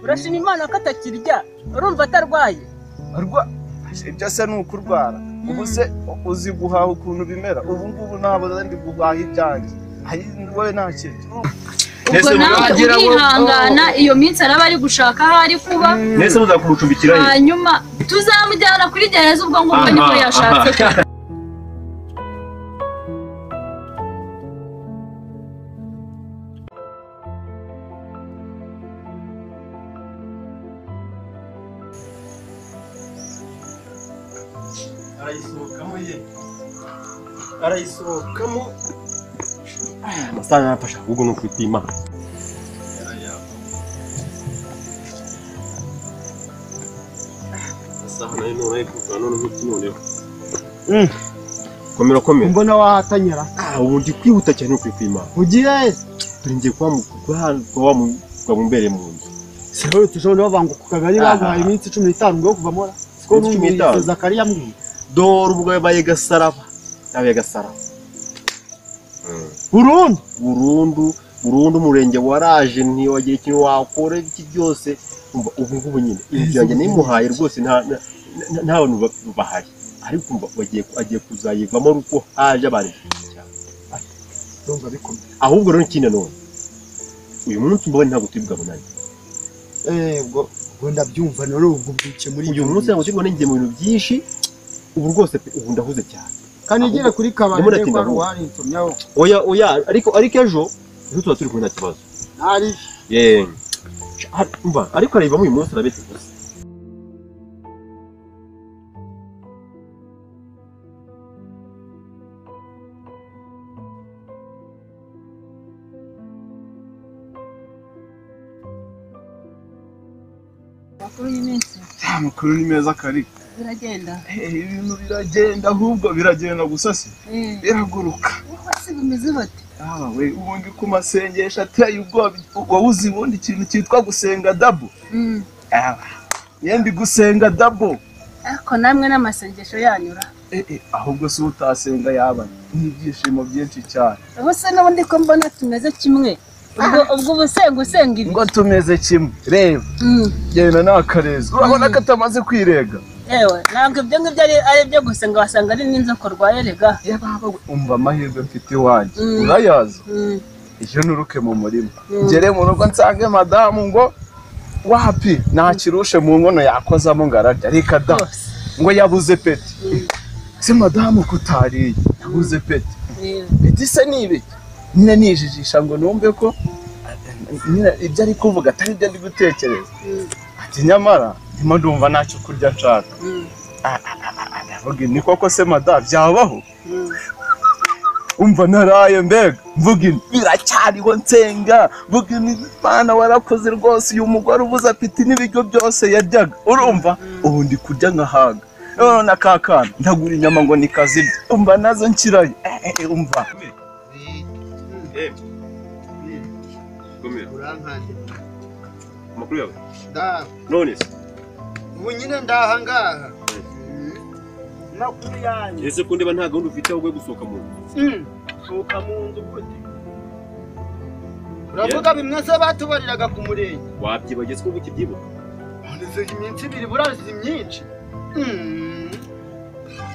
Urashima Imana ko atakirya, urumva atarwaye. Arwa ibyo se ni ukurwara. Ubu se uzi guhaha ukuntu bimera. Ubu ngubu ntabwo ndi guhaha ibyanjye. Wowe nta kintu. Ubwo nawe urihangana iyo minsi araba ari gushaka aho ari kuba. Nese muzakumucumbikira he? Hanyuma tuzamujyana kuri gereza ubwo ngubwo nibwo yashatse. Arayisohokamo ye. Arayisohokamo. Amasaha yarafashe ahubwo ni ukwipima. Amasaha nayo none kuva none nk'iki noneho. Komera komera. Mbona wahatanyera. Ubu ndi kwihuta cyane ukwipima. Ugiye? Turi ngiye kwa mumbere mu nzu. Siho tushobora bavanga ku kagari baguhaye iminsi 15 ngo kuva mora. Siko numvise Zakariya mbwiye. Dore ubwo yabaye gasaraba. Yabaye gasaraba. Burundu burundu burundu umurenge waraje ntiwagira ikintu wakora iki byose. Ubu ngubu nyine inzu yanjye nimuhaye rwose nta bantu bahari, ariko agiye kuzayivamo uko haje abantu cyane. Ahubwo rero ikindi none uyu munsi mbona ntabwo tubwabonanye. Ubwo ndabyumva none ubwo mbyukiye muri uyu munsi ntabwo tubwabonanye, ngiye mu bintu byinshi ubu rwose pe, ubu ndahuze cyane. Kandi nigire kuri kabari kwa ruhari nsomyaho. Oya oya, ariko ejo tuba turi kumwe nta kibazo. Ntari. Yee. Umva ariko arayivamo uyu munsi arabetse gusa. Amakuru y'iminsi. Amakuru ni meza kari. Biragenda. Ibintu biragenda ahubwo biragenda gusa se. Biraguruka. Uko bimeze bate? We ubundi ku masengesho ateye ubwoba wawuzi ubundi ikintu cyitwa gusenga dabo. Yendi gusenga dabo. Ariko namwe n'amasengesho yanyura. Ahubwo se utasenga yaba n'ibyishimo byinshi cyane. Ubu se n'ubundi ko mbona tumeze kimwe. Ubwo ubusenga usenga ibi. Ngo tumeze kimwe. Reba. Genda nakareza. Urabona ko atamaze kwirega. Ewe, ntabwo ibyo ngibyo ari ibyo gusenga wasanga ari n'inzoka urwaye rega. Umva amahirwe mfite iwanjye. Urayazi? Iyo nturuke mu murima. Ngere mu rugo nsange madamu ngo wapi nta kirushe mu nkono yakozamo ngo ararya. Reka da. Ngo yabuze peti. Se madamu kutariye. Yabuze peti. Peti se ni ibiki? Nyine nijijisha ngo numve ko nyine ibyo ari kuvuga atari ibyo ari gutekereza. Ati nyamara ndimo ndumva ntacyo kurya nshaka. Ndavuga ni koko se mada byabaho? Umva naraye mbega mvuga biracyariho nsenga mvuga Imana warakoze rwose uyu mugore ubuze apeti n'ibiryo byose yaryaga. Urumva ubu ndi kurya nkahaga. None akakana ndagura inyama ngo nikazirya. Umva nazo nkirayo. Umva Urankande. Amakuru yawe? Ndaha. None se? Ubu nyine ndaha ngaha. Amakuru yanyu. Ese ko ndeba nta gahunda ufite ahubwo yo gusohoka mu nzu? Sohoka mu nzu gute? Uravuga bimwe se batubariraga ku murenge? Wabyibagiye se ko ukibyibuka? None se iminsi ibiri burazi myinshi.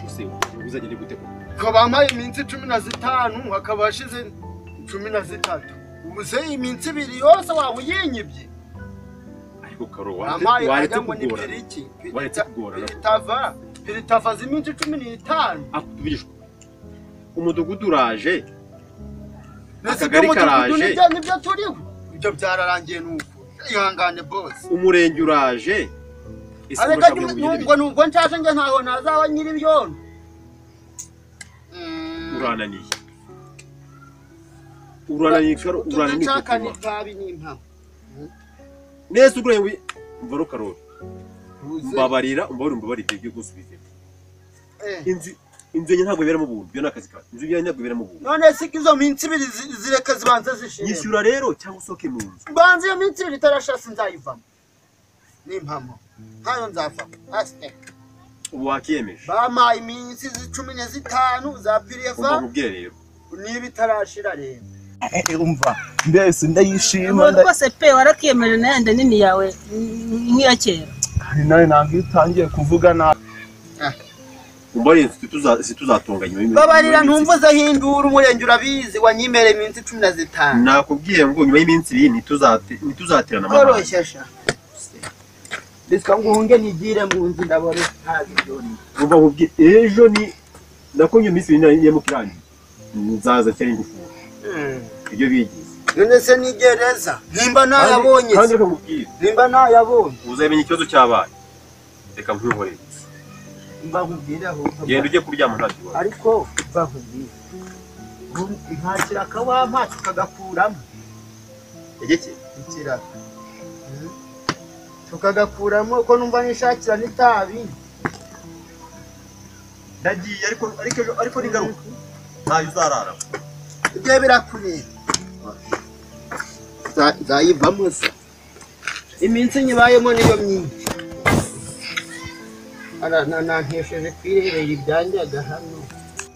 Ese uzagenda gute ko? Ko bampaye iminsi 15 hakaba hashize 13. Ubu se iminsi ibiri yose waba uyinyibye? Ariko karo waretse kugora. Waretse kugora. Piritava z'iminsi 15. Akubirishwa. Umudugudu uraje. Akagari karaje. Nibyo turiho. Ibyo byararangiye nuko. Ihangane boss. Umurenge uraje. Areka nubwo nshaje nge ntaho nazaba nyiri byono. Urananiye. Urananiye karo urananiye. Itabi n'impamo. Nese ugure mvaro karo. Mbabarira umbabarira ibyo gusubiza. Inzu yanjye ntabwo ibera mu buntu, byo nakazi kawe. Inzu yanjye ntabwo ibera mu buntu. None se izo minsi ibiri zireka zibanza zishire. Nyishyura rero cyangwa usoke mu nzu. Banze iyo minsi ibiri itarashasa nzayivamo. N'impamo. Ntayo nzavamo. Aste. Ubu wakiyemeje. Bampaye iminsi 15 za pireva. Ubwo rero. Niba itarashira rero. Umva mbese ndayishima rwose pe, warakiyemeje na yandi nini yawe nk'iya kera. Kandi nawe ntabwo iyo utangiye kuvuga nabi Umubare situzatunga nyuma y'iminsi. Babarira ntumvuze hindura umurenge urabizi wanyimereye iminsi 15. Nakubwiye ngo nyuma y'iminsi ibiri ntituzaterana amahane. Koroshya sha. Reka nguhunge nigire mu nzu ndabone ntazi ibyo ni. Umva nkubwiye ejo ni nako nyuma y'iminsi ibiri nari mukirangiye. Nzaza cyari ngufura. Ibyo bigize. None se ni gereza nimba nayabonye. Kandi reka nkubwire. Nimba nayabonye. Uzamenya ikibazo cyabaye. Reka nkwihorere. Mba nkubwire ahubwo. Genda ujye kuryama nta kibazo. Ariko mba nkubwire. Nta kiraka wampa tukagakuramo. Igiki? Ikiraka. Tukagakuramo ko numva nishakira n'itabi. Ndagiye ariko ariko ningaruka. Ntayo uzarara. Ibyo birakureba. Zayivamo se. Iminsi nyibayemo niyo myinshi. Nantesheje kwirebera ibyanjyaga hano.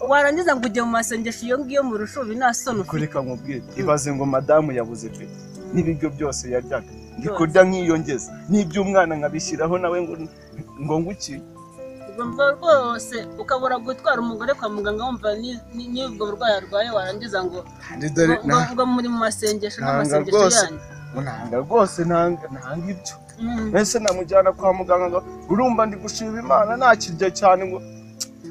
Warangiza ngo ujye mu masengesho iyo ngiyo mu rushubi nta soni ufite. Kureka nkubwire, ibaze ngo madamu yabuze pe n'ibiryo byose yaryaga ndi kurya nkiyongeza n'iby'umwana nkabishyiraho nawe ngo nguki. Ugomba rwose ukabura gutwara umugore kwa muganga wumva n'ubwo burwayi arwaye, warangiza ngo ngo muri mu masengesho n'amasengesho yanyu. Nanga rwose nanga ibyo. Mbese namujyana kwa muganga ngo urumva ndi gushima Imana ntakirya cyane ngo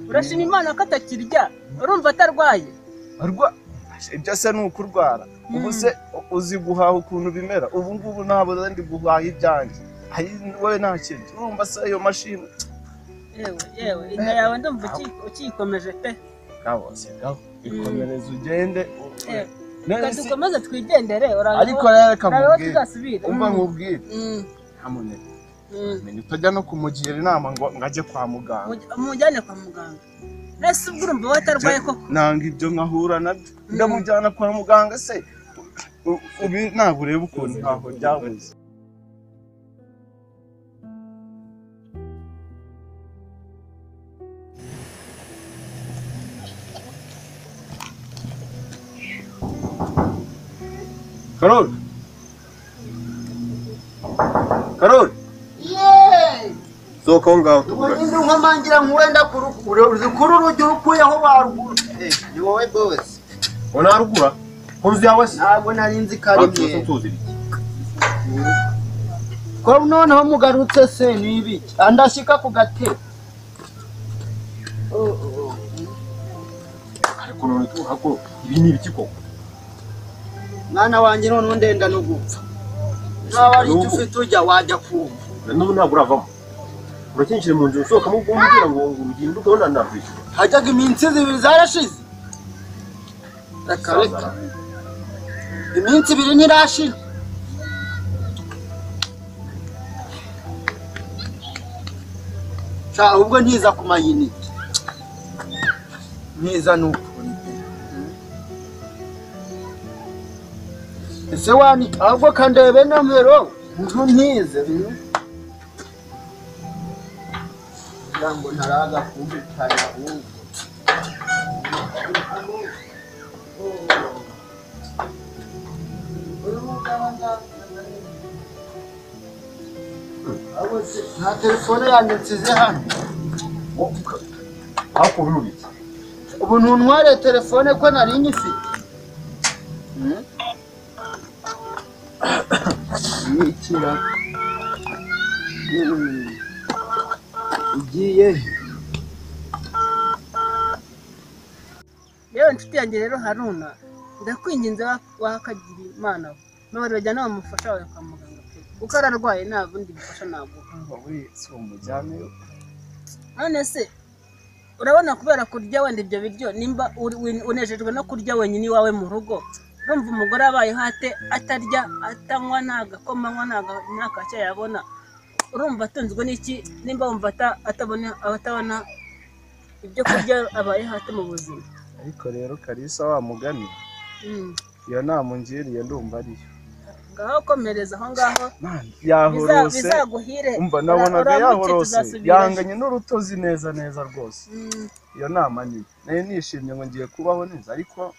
urashima Imana ko atakirya urumva atarwaye. Ibyo se ni ukurwara. Ubu se uzi guhaha ukuntu bimera. Ubu ngubu ntabwo ndi guhaha ibyanjye. Wowe ntakirya urumva se ayo mashini. Yewe yewe inda yawe ndumva ukiyikomeje pe. Gabo se gabo ikomereze ugende. Reka dukomeze twigendere. Ariko rero reka nkubwire. Umva nkubwire. Nyamuneka menya utajya no kumugira inama ngo ajye kwa muganga. Umujyane kwa muganga. Ese ubwo urumva we atarwaye koko? Nanga ibyo nkahura nabyo. Ndamujyana kwa muganga se ubi ntabwo ureba ukuntu ntaho byabuze. Karoli. Karoli. Yeee. Sohoka aho ngaho. Ubundi nkomangira nkuwenda kurukura kuri urugi urukuyeho waruguru. Ni wowe boss. Unarugura? Ku nzu yawe se? Ntabwo nari nzi ko ari mwe. Tuzi ibiki? Ko noneho mugarutse se ni ibiki? Andashika ku gatebe. Ariko none tuhako ibi ni ibiki koko? Mwana wanjye none ndenda no gupfa. Naba ari icyo ufite ujya wajya kumva. N'ubu ntabwo uravamo. Urakinjira mu nzu usohokamo umbwira ngo urugendo ukabona nakwishyura. Hajyaga iminsi ibiri zarashize. Reka reka. Iminsi ibiri ntirashira. Sha ahubwo ntiza ku mayinite. Ntiza n'ukuri. Ese wani ahubwo kandebe nomero ntuntize. Ngo ntaraza kumbitana ahubwo. Nta telefone yanjye nsize hano. Ubu ntuntware telefone ko nari nyifite. Ikira. Ugiye. Yewe nshuti yanjye rero Haruna, ndakwinginze wakagira Imana nabari bajyana bamufasha wawe kwa muganga pe, kuko ararwaye nta bundi bufasha naguha. None se urabona kubera kurya wenda ibyo biryo, nimba unejejwe no kurya wenyine iwawe mu rugo, urumva umugore abayeho ate atarya atanywa nta gakoma anywa nta kacya yabona, urumva atunzwe n'iki? Nimba wumva atabona ibyo kurya abayeho ate mu buzima? Ariko rero Kalisa wa mugani, iyo nama ungiriye ndumva ariyo. Ngaho komereza aho ngaho yahorose, bizaguhire. Umva nabonaga yahorose yanganye n'urutozi neza neza rwose. Iyo nama ni nayo nishimye ngo ngiye kubaho neza, ariko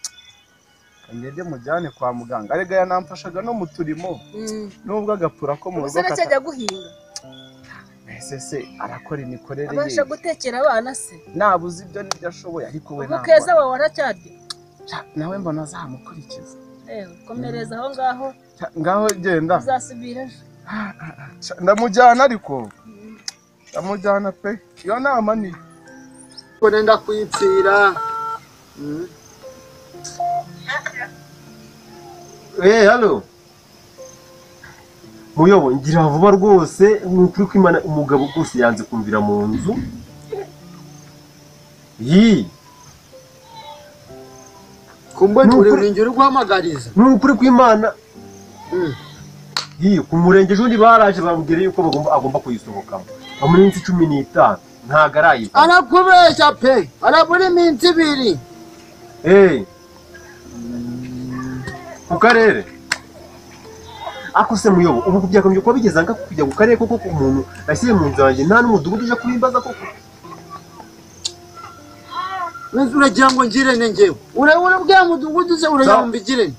Ngende mujyane kwa muganga. Arega yanamfashaga no mu turimo. Nubwo agapura ko mu rugo kata. Ubuse guhinga. Ese se arakora imikorere ye. Abasha gutekera abana se. Nabuze ibyo nibyo ashoboye ariko we ntabwo. Keza wawe aracyarya. Nawe mbona azamukurikiza. Komereza aho ngaho. Ngaho genda. Uzasubira ejo. Ndamujyana ariko. Ndamujyana pe. Iyo nama ni. Ko nenda kwipfira. Hello. Muyobo ngira vuba rwose nukuri kwimana umugabo rwose yanze kumvira mu nzu. Yi. Kumbe uri uri guhamagariza. Nukuri kwimana. Yi ku murenge ejo baraje bamubwira yuko agomba kuyisohokamo. Mu minsi 15 ntago arayiva. Arakubesha pe. Arabura iminsi 2. Ku karere. Ako se muyobo ubu byakomeje kuba bigeze nga kujya ku karere koko umuntu ashyiye mu nzu yanjye nta n'umudugudu uje kubimbaza koko. Nzi uragira ngo ngirene ngewe. Urabura bwa mudugudu se urayumva igirene.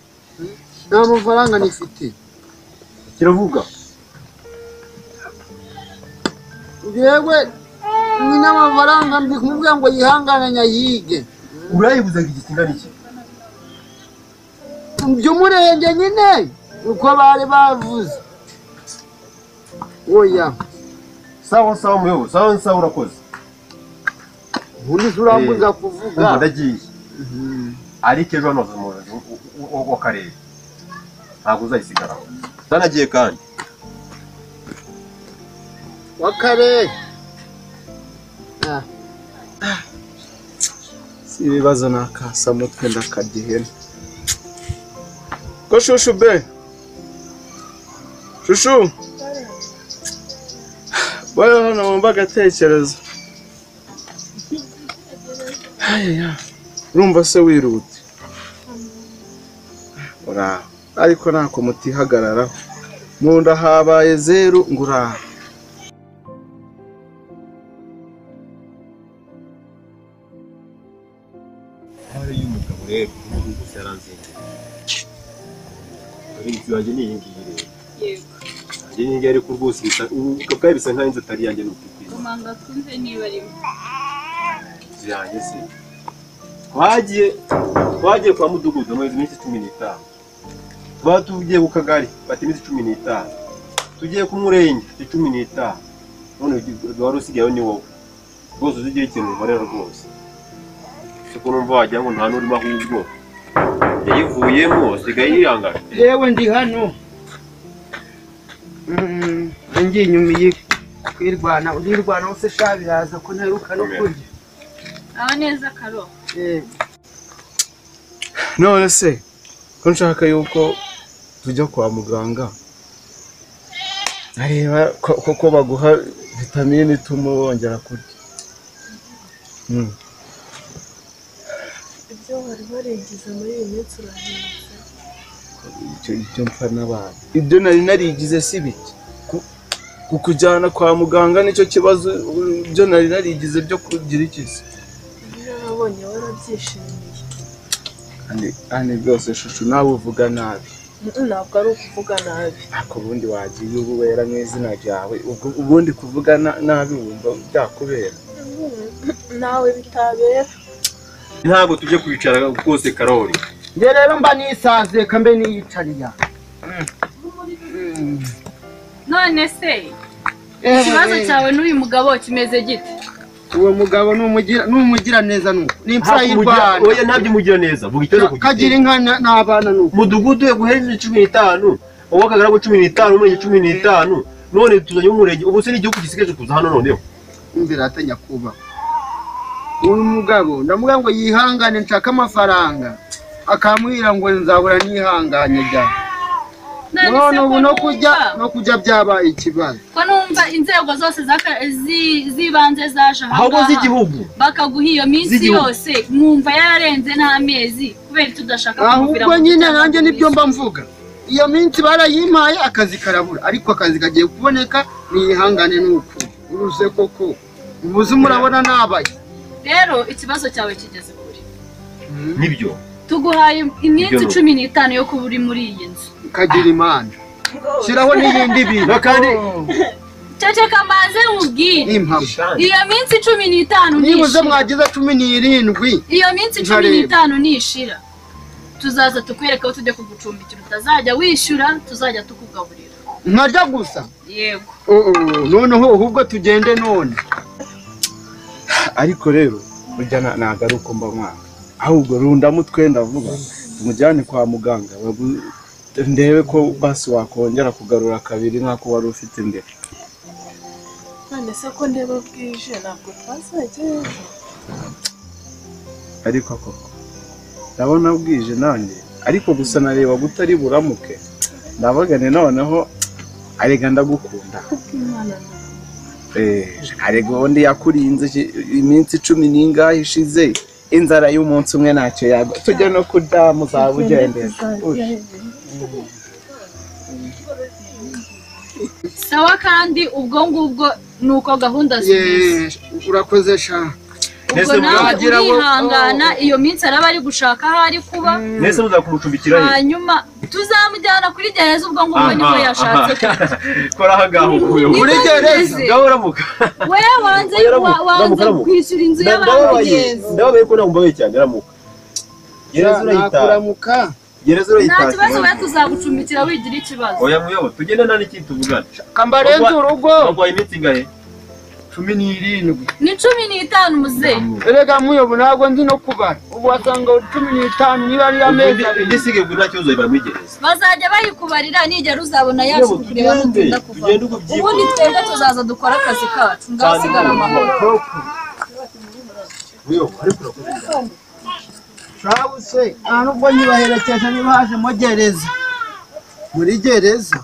Nta mafaranga nifite. Kiravuga. Yewe ni n'amafaranga ndi kumubwira ngo yihangane nyayige. Urayibuzaga igisinga niki? By'umurenge nyine uko bari bavuze. Oya. Sawa sawa muyobo, sawa sawa urakoze. Ubundi urambuza kuvuga. Ndagiye. Ariko ejo hano mu karere. Ntabwo uzayisigaraho. Ndanagiye kandi. Wa karere. Si ibibazo nakasa mutwe ndakagihena. Ko shushu be. Shushu. Bwana hano wumva agatekerezo. Aya. Urumva se wirute. Ora, ariko nako mutihagararaho. Munda habaye zeru ngura. Hari y'umugabo rero gusa yaranzinze. Inzu yanjye ni iyi ngiyi rero. Yego. Njye ni ngiyi ariko rwose bisa ubu bisa nkaho inzu atari yanjye ni ukuri. Komanga twumve niba arimo. Inzu yanjye se. Twagiye kwa mudugudu amaze iminsi 15. Tugiye ku kagari bati iminsi 15. Tugiye ku murenge 15. None wari usigayeho ni wowe. Rwose uzigira ikintu ukorera rwose. Siko numva wagira ngo nta n'urimo ahubwo. Yayivuyemo sigaye yirangara. Yewe ndi hano. Ngiye inyuma iyi kwirwana urirwana hose sha biraza ko ntaruka no kurya. Aho neza karo. None se ko nshaka yuko tujya kwa muganga areba koko baguha vitamine ituma wongera kurya. Ibyo wari warigize muri iyi minsi urahindutse. Icyo mpfa n'abantu. Ibyo nari narigize si bike. Kukujyana kwa muganga nicyo kibazo, ibyo nari narigize byo kugira iki se. Ibyo nabonye warabyishimiye. Kandi rwose shushu nawe uvuga nabi. Ntabwo ari ukuvuga nabi. Ariko ubundi wagiye ubuwera mu izina ryawe, ubundi kuvuga nabi wumva byakubera. Nawe bitabera. Ntabwo tujye kwicara rwose Karori. Nge rero mba nisanzuye kambe niyicariya. None se ikibazo cyawe n'uyu mugabo kimeze gite? Uwo mugabo numugira neza nuko. Ni imfura y'u Rwanda. Oya ntabyo umugira neza. Vuga ikibazo kugira. Kagira inka n'abana nuko. Mudugudu yaguhereje 15, uwo kagaragu 15, umurenge 15. None tuzanye umurenge. Ubu se n'igihugu gisigaje kuza hano noneho. Umvira atanya kuba. Uyu mugabo ndamubwira ngo yihangane nshaka amafaranga. Akamwira ngo nzabura nihanganye jya. None ubu no kujya byabaye ikibazo. Ko numva inzego zose z'ibanze zaje aha ahubwo z'igihugu bakaguha iyo minsi yose mwumva yararenze n'amezi kubera tudashaka kumvira. Ahubwo nyine nanjye nibyo mba mvuga. Iyo minsi barayimpaye akazi karabura ariko akazi kagiye kuboneka nihangane nuko. Uruze koko ubuze murabona nabaye. Rero ikibazo cyawe kigeze kure. Nibyo. Tuguhaye iminsi 15 yo kuba uri muri iyi nzu. Kagira Imana. Shiraho n'iyindi bintu kandi ceceka maze nkubwire. Iyo minsi 15 nibuze mwagize 17. Iyo minsi 15 nishira tuzaza tukwereka aho tujya kugucumbikira, utazajya wishyura, tuzajya tukugaburira. Nkarya gusa? Yego. Noneho ahubwo tugende none. Ariko rero burya ntabwo ari uko mba mwanga, ahubwo rundamutwe ndavuga tumujyane kwa muganga ndebe ko basi wakongera kugarura kabiri nk'ako wari ufite mbere. None se ko ndeba bwije ntabwo twazajya ejo? Ariko koko ndabona bwije nanjye, ariko gusa nareba gutari buramuke ndabagane noneho arega ndagukunda. Arega ubundi yakurinze iminsi 10 n'ingahe ishize, inzara y'umunsi umwe ntacyo yagwa. Tujya no kudamu uzaba ugendera. Sawa, kandi ubwo ngubwo nuko gahunda zimeze. Urakoze sha. Ubwo nawe urihangana iyo minsi araba ari gushaka aho ari kuba. Nese muzakumucumbikira he? Hanyuma tuzamujyana kuri gereza ubwo ngubwo niho yashatse. Kora aha ngaho kuri gereza. Ngaho ramuka. We wanze kwishyura inzu y'abantu. Ndababaye ko nakumbabaye cyane, ramuka. Gereza urayitaha. Nakuramuka. Gereza urayitaha. Nta kibazo, we tuzagucumbikira wigira ikibazo. Oya muyobo, tugende nta n'ikindi tuvugana. Kambarenze urugo. Bagwaye iminsi ingahe? 17. Ni 15 muzehe. Erega muyobo ntabwo nzi no kubara. Ubu wasanga 15 niba ari amezi abiri. Ndisige gura kibazo ibara muri gereza. Bazajya bayikubarira nigera uzabona yaje kureba n'utinda kuva. Ubundi twebwe tuzaza dukora akazi kacu ngasigara amahoro. Muyobo ariko urakoze. Shawuse nubwo nyibaherekeje niba haje mo gereza. Muri gereza.